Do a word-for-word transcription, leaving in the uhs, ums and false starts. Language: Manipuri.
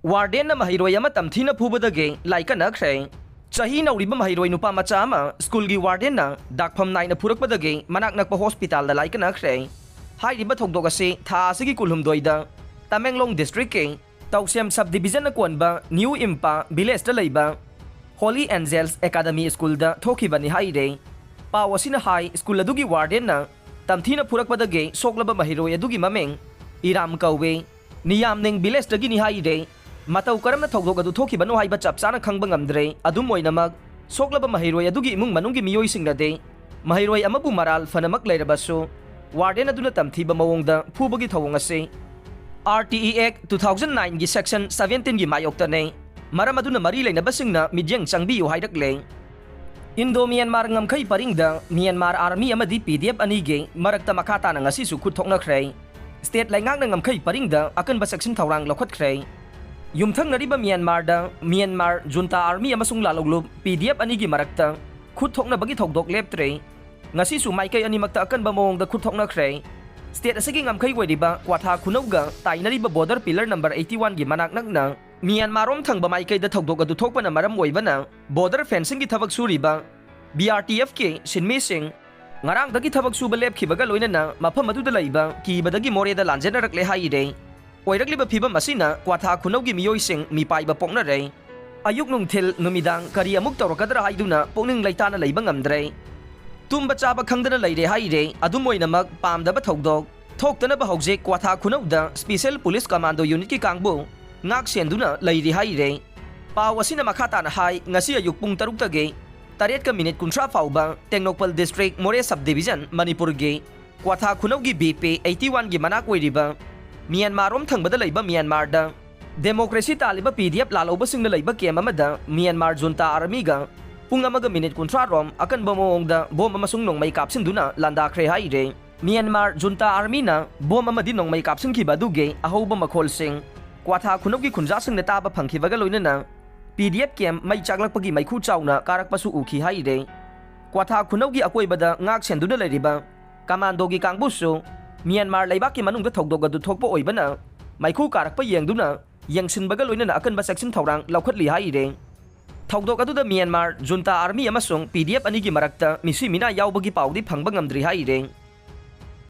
Wardenꯅ ꯃꯍꯩꯔꯣꯏ ꯑꯃ ꯇꯝꯊꯤꯅ ꯐꯨꯕꯗꯒꯤ ꯂꯥꯏꯀꯠꯅꯈ꯭ꯔꯦ꯫ ꯆꯍꯤ ꯅꯧꯔꯤꯕ ꯃꯍꯩꯔꯣꯏ ꯅꯨꯄꯥ ꯃꯆꯥ ꯑꯃ ꯁ꯭ꯀꯨꯜꯒꯤ wardenꯅ ꯗꯥꯛꯐꯝ ꯅꯥꯏꯅ ꯐꯨꯔꯛꯄꯗꯒꯤ ꯃꯅꯥꯛ ꯅꯛꯄ ꯍꯣꯁꯄꯤꯇꯥꯜꯗ ꯂꯥꯏꯀꯠꯅꯈ꯭ꯔꯦ꯫ ꯍꯥꯏꯔꯤꯕ ꯊꯧꯗꯣꯛ ꯑꯁꯤ ꯊꯥ ꯑꯁꯤꯒꯤ ꯀꯨꯟꯍꯨꯝꯗꯣꯏꯗ ꯇꯃꯦꯡꯂꯣꯡ districtꯀꯤ ꯇꯧꯁꯦꯝ subdivisionꯅ ꯀꯣꯟꯕ New Impa villageꯇ ꯂꯩꯕ Holy Angels Academy schoolꯗ ꯊꯣꯛꯈꯤꯕꯅꯤ ꯍꯥꯏꯔꯦ꯫ ꯄꯥꯎ ꯑꯁꯤꯅ ꯍꯥꯏ, ꯁ꯭ꯀꯨꯜ ꯑꯗꯨꯒꯤ wardenꯅ ꯇꯝꯊꯤꯅ ꯐꯨꯔꯛꯄꯗꯒꯤ ꯁꯣꯛꯂꯕ ꯃꯍꯩꯔꯣꯏ ꯑꯗꯨꯒꯤ ꯃꯃꯤꯡ ꯏꯔꯥꯝ ꯀꯧꯏ꯫ ꯅꯤꯌꯥꯝꯅꯤꯡ villageꯇꯒꯤꯅꯤ ꯍꯥꯏꯔꯦ꯫ ꯃꯇꯧ ꯀꯔꯝꯅ ꯊꯧꯗꯣꯛ ꯑꯗꯨ ꯊꯣꯛꯈꯤꯕꯅꯣ ꯍꯥꯏꯕ ꯆꯞ ꯆꯥꯅ ꯈꯪꯕ ꯉꯝꯗ꯭ꯔꯦ꯫ ꯑꯗꯨꯝ ꯑꯣꯏꯅꯃꯛ, ꯁꯣꯛꯂꯕ ꯃꯍꯩꯔꯣꯏ ꯑꯗꯨꯒꯤ ꯏꯃꯨꯡ ꯃꯅꯨꯡꯒꯤ ꯃꯤꯑꯣꯏꯁꯤꯡꯅꯗꯤ ꯃꯍꯩꯔꯣꯏ ꯑꯃꯕꯨ ꯃꯔꯥꯜ ꯐꯅꯃꯛ ꯂꯩꯔꯕꯁꯨ, warden ꯑꯗꯨꯅ ꯇꯝꯊꯤꯕ ꯃꯑꯣꯡꯗ ꯐꯨꯕꯒꯤ ꯊꯧꯑꯣꯡ ꯑꯁꯤ R T E Act two thousand nineꯒꯤ section seventeenꯒꯤ ꯃꯥꯌꯣꯛꯇꯅꯤ꯫ ꯃꯔꯝ ꯑꯗꯨꯅ ꯃꯔꯤ ꯂꯩꯅꯕꯁꯤꯡꯅ ꯃꯤꯠꯌꯦꯡ ꯆꯪꯕꯤꯌꯨ ꯍꯥꯏꯔꯛꯂꯦ꯫ Indo Myanmar ꯉꯝꯈꯩ ꯄꯔꯤꯡꯗ Myanmar Army ꯑꯃꯗꯤ P D F ꯑꯅꯤꯒꯤ ꯃꯔꯛꯇ ꯃꯈꯥ ꯇꯥꯅ ꯉꯁꯤꯁꯨ ꯈꯨꯠ ꯊꯣꯛꯅꯈ꯭ꯔꯦ꯫ State ꯂꯩꯉꯥꯛꯅ ꯉꯝꯈꯩ ꯄꯔꯤꯡꯗ ꯑꯀꯟꯕ ꯆꯦꯛꯁꯤꯟ ꯊꯧꯔꯥꯡ ꯂꯧꯈꯠꯈ꯭ꯔꯦ꯫ ꯌꯨꯝꯊꯪꯅꯔꯤꯕ ꯃ꯭ꯌꯥꯟꯃꯥꯔꯗ ꯃ꯭ꯌꯥꯟꯃꯥꯔ junta army ꯑꯃꯁꯨꯡ ꯂꯥꯜꯍꯧꯂꯨꯞ P D F ꯑꯅꯤꯒꯤ ꯃꯔꯛꯇ ꯈꯨꯠ ꯊꯣꯛꯅꯕꯒꯤ ꯊꯧꯗꯣꯛ ꯂꯦꯞꯇ꯭ꯔꯦ꯫ ꯉꯁꯤꯁꯨ ꯃꯥꯏꯀꯩ ꯑꯅꯤꯃꯛꯇ ꯑꯀꯟꯕ ꯃꯑꯣꯡꯗ ꯈꯨꯠ ꯊꯣꯛꯅꯈ꯭ꯔꯦ꯫ State ꯑꯁꯤꯒꯤ ꯉꯝꯈꯩ ꯑꯣꯏꯔꯤꯕ ꯀ꯭ꯋꯥꯊꯥ ꯈꯨꯅꯧꯒ ꯇꯥꯏꯅꯔꯤꯕ border pillar number eighty oneꯒꯤ ꯃꯅꯥꯛ ꯅꯛꯅ ꯃ꯭ꯌꯥꯟꯃꯥꯔꯔꯣꯝ ꯊꯪꯕ ꯃꯥꯏꯀꯩꯗ ꯊꯧꯗꯣꯛ ꯑꯗꯨ ꯊꯣꯛꯄꯅ ꯃꯔꯝ ꯑꯣꯏꯕꯅ, border fencingꯒꯤ ꯊꯕꯛ ꯁꯨꯔꯤꯕ B R T Fꯀꯤ ꯁꯤꯟꯃꯤꯁꯤꯡ ꯉꯔꯥꯡꯗꯒꯤ ꯊꯕꯛ ꯁꯨꯕ ꯂꯦꯞꯈꯤꯕꯒ ꯂꯣꯏꯅꯅ ꯃꯐꯝ ꯑꯗꯨꯗ ꯂꯩꯕ ꯀꯤꯕꯗꯒꯤ ꯃꯣꯔꯦꯗ ꯂꯥꯟꯖꯦꯟꯅꯔꯛꯂꯦ ꯍꯥꯏꯔꯦ꯫ ꯑꯣꯏꯔꯛꯂꯤꯕ ꯐꯤꯕꯝ ꯑꯁꯤꯅ ꯀ꯭ꯋꯥꯊꯥ ꯈꯨꯅꯧꯒꯤ ꯃꯤꯑꯣꯏꯁꯤꯡ ꯃꯤꯄꯥꯏꯕ ꯄꯣꯛꯅꯔꯦ꯫ ꯑꯌꯨꯛ ꯅꯨꯡꯊꯤꯜ ꯅꯨꯃꯤꯗꯥꯡ ꯀꯔꯤ ꯑꯃꯨꯛ ꯇꯧꯔꯛꯀꯗ꯭ꯔꯥ ꯍꯥꯏꯗꯨꯅ ꯄꯨꯛꯅꯤꯡ ꯂꯩꯇꯥꯅ ꯂꯩꯕ ꯉꯝꯗ꯭ꯔꯦ꯫ ꯇꯨꯝꯕ ꯆꯥꯕ ꯈꯪꯗꯅ ꯂꯩꯔꯦ ꯍꯥꯏꯔꯦ꯫ ꯑꯗꯨꯝ ꯑꯣꯏꯅꯃꯛ, ꯄꯥꯝꯗꯕ ꯊꯧꯗꯣꯛ ꯊꯣꯛꯇꯅꯕ ꯍꯧꯖꯤꯛ ꯀ꯭ꯋꯥꯊꯥ ꯈꯨꯅꯧꯗ Special Police Commando Unitꯀꯤ ꯀꯥꯡꯕꯨ ꯉꯥꯛ ꯁꯦꯟꯗꯨꯅ ꯂꯩꯔꯤ ꯍꯥꯏꯔꯦ꯫ ꯄꯥꯎ ꯑꯁꯤꯅ ꯃꯈꯥ ꯇꯥꯅ ꯍꯥꯏ, ꯉꯁꯤ ꯑꯌꯨꯛ ꯄꯨꯡ ꯇꯔꯨꯛꯇꯒꯤ ꯇꯔꯦꯠꯀ minute ꯀꯨꯟꯊ꯭ꯔꯥ ꯐꯥꯎꯕ ꯇꯦꯡꯅꯧꯄꯜ district, ꯃꯣꯔꯦ subdivision, ꯃꯅꯤꯄꯨꯔꯒꯤ ꯀ꯭ꯋꯥꯊꯥ ꯈꯨꯅꯧꯒꯤ B P eighty oneꯒꯤ ꯃꯅꯥꯛ ꯑꯣꯏꯔꯤꯕ ꯃ꯭ꯌꯥꯟꯃꯥꯔꯔꯣꯝ ꯊꯪꯕꯗ ꯂꯩꯕ ꯃ꯭ꯌꯥꯟꯃꯥꯔꯗ democracy ꯇꯥꯜꯂꯤꯕ P D F ꯂꯥꯜꯍꯧꯕꯁꯤꯡꯅ ꯂꯩꯕ camp ꯑꯃꯗ ꯃ꯭ꯌꯥꯟꯃꯥꯔ junta armyꯒ ꯄꯨꯡ ꯑꯃꯒ minute ꯀꯨꯟꯊ꯭ꯔꯥ ꯔꯣꯝ ꯑꯀꯟꯕ ꯃꯑꯣꯡꯗ bomb ꯑꯃꯁꯨꯡ ꯅꯣꯡꯃꯩ ꯀꯥꯞꯁꯤꯟꯗꯨꯅ ꯂꯥꯟꯗꯥꯈ꯭ꯔꯦ ꯍꯥꯏꯔꯦ꯫ ꯃ꯭ꯌꯥꯟꯃꯥꯔ junta armyꯅ bomb ꯑꯃꯗꯤ ꯅꯣꯡꯃꯩ ꯀꯥꯞꯁꯤꯟꯈꯤꯕ ꯑꯗꯨꯒꯤ ꯑꯍꯧꯕ ꯃꯈꯣꯜꯁꯤꯡ ꯀ꯭ꯋꯥꯊꯥ ꯈꯨꯅꯧꯒꯤ ꯈꯨꯟꯖꯥꯁꯤꯡꯅ ꯇꯥꯕ ꯐꯪꯈꯤꯕꯒ ꯂꯣꯏꯅꯅ P D F camp ꯃꯩ ꯆꯥꯛꯂꯛꯄꯒꯤ ꯃꯩꯈꯨ ꯆꯥꯎꯅ ꯀꯥꯔꯛꯄꯁꯨ ꯎꯈꯤ ꯍꯥꯏꯔꯦ꯫ ꯀ꯭ꯋꯥꯊꯥ ꯈꯨꯅꯧꯒꯤ ꯑꯀꯣꯏꯕꯗ ꯉꯥꯛ ꯁꯦꯟꯗꯨꯅ ꯂꯩꯔꯤꯕ commandoꯒꯤ ꯀꯥꯡꯕꯨꯁꯨ ꯃ꯭ꯌꯥꯟꯃꯥꯔ ꯂꯩꯕꯥꯛꯀꯤ ꯃꯅꯨꯡꯗ ꯊꯧꯗꯣꯛ ꯑꯗꯨ ꯊꯣꯛꯄ ꯑꯣꯏꯕꯅ ꯃꯩꯈꯨ ꯀꯥꯔꯛꯄ ꯌꯦꯡꯗꯨꯅ ꯌꯦꯡꯁꯤꯟꯕꯒ ꯂꯣꯏꯅꯅ ꯑꯀꯟꯕ ꯆꯦꯛꯁꯤꯟ ꯊꯧꯔꯥꯡ ꯂꯧꯈꯠꯂꯤ ꯍꯥꯏꯔꯤ꯫ ꯊꯧꯗꯣꯛ ꯑꯗꯨꯗ ꯃ꯭ꯌꯥꯟꯃꯥꯔ ꯖꯨꯟꯇꯥ ꯑꯥꯔꯃꯤ ꯑꯃꯁꯨꯡ ꯄꯤ ꯗꯤ ꯑꯦꯐ ꯑꯅꯤꯒꯤ ꯃꯔꯛꯇ ꯃꯤꯁꯤ ꯃꯤꯅꯥ ꯌꯥꯎꯕꯒꯤ ꯄꯥꯎꯗꯤ ꯐꯪꯕ ꯉꯝꯗ꯭ꯔꯤ ꯍꯥꯏꯔꯤ꯫